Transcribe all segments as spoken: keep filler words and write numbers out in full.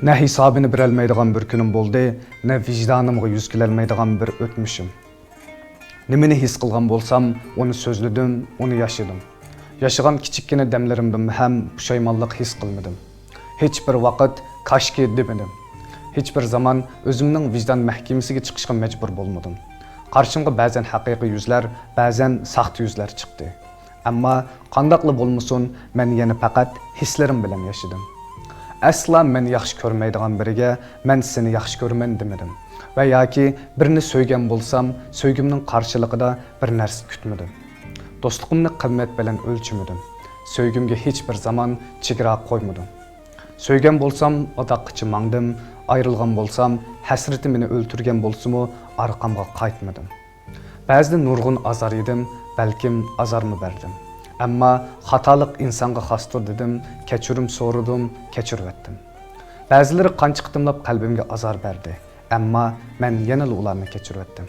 نە ھېسابىنى بېرەلمەيدىغان بىر كۈنۈم بولدى، نە ۋىجدانىمغا يۈز كېلەلمەيدىغان بىر ئۆتمۈشۈم. نېمىنى ھېس قىلغان بولسام، ئۇنى سۆزلىدىم، ئۇنى ياشىدىم. ياشىغان كىچىككىنە دەملىرىمدىمۇ ھەم پۇشايمانلىق ھېس قىلمىدىم. ھېچ بىر ۋاقىت «كاشكى» دېمىدىم. ھېچ بىر زامان ئۆزۈمنىڭ ۋىجدان مەھكىمىسىگە چىقىشقا مەجبۇر بولمىدىم. قارشىمغا بەزەن ھەقىقىي يۈزلەر، بەزەن ساختا يۈزلەر چىقتى. ئەمما قانداقلا بولمىسۇن، مەن يەنە پەقەت ھېسلىرىم بىلەن ياشىدىم. ئەسلا مەن ياخشى كۆرمەيدىغان بىرىگە «مەن سېنى ياخشى كۆرىمەن» دېمىدىم. ۋە ياكى بىرنى سۆيگەن بولسام، سۆيگۈمنىڭ قارشىلىقىدا بىر نەرسە كۈتمىدىم. دوستلۇقۇمنى قىممەت بىلەن ئۆلچىمىدىم. سۆيگۈمگە ھېچ بىر زامان چېگرا قويمىدىم. سۆيگەن بولسام، ئۇزاققىچە ماڭدىم، ئايرىلغان بولسام، ھەسرىتى مېنى ئۆلتۈرگەن بولسىمۇ، ئارقامغا قايتمىدىم. بەزىدە نۇرغۇن ئازار يېدىم، بەلكىم ئازارمۇ بەردىم. ئەمما خاتالىق ئىنسانغا خاستۇر دېدىم، كەچۈرۈم سورىدىم، كەچۈرۈۋەتتىم. بەزىلىرى قانچە قېتىملاپ قەلبىمگە ئازار بەردى، ئەمما مەن يەنىلا ئۇلارنى كەچۈرۈۋەتتىم.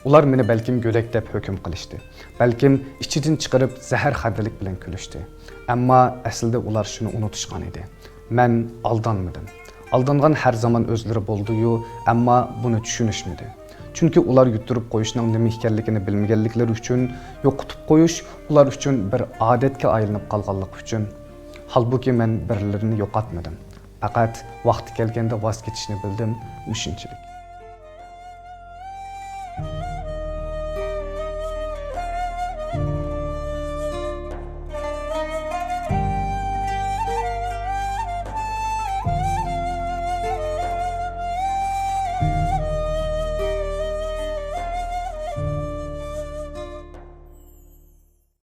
ئۇلار مېنى بەلكىم گۆدەك دەپ ھۆكۈم قىلىشتى، بەلكىم ئىچىدىن چىقىرىپ زەھەر خەندىلىك بىلەن كۈلۈشتى. ئەمما ئەسلىدە ئۇلار شۇنى ئۇنتۇشقان ئىدى. مەن ئالدانمىدىم. ئالدانغان ھەر زامان ئۆزلىرى بولدىيۇ، ئەمما بۇنى چۈشىنىشمىدى. چۈنكى ئۇلار يۇتتۇرۇپ قويۇشنىڭ نېمە ئىكەنلىكىنى بىلمىگەنلىكلىرى ئۈچۈن، يوقىتىپ قويۇش ئۇلار ئۈچۈن بىر ئادەتكە ئايلىنىپ قالغانلىقى ئۈچۈن. ھالبۇكى، مەن بىرلىرىنى يوقاتمىدىم. پەقەت ۋاقتى كەلگەندە ۋاز كېچىشنى بىلدىم، مۇشۇنچىلىك.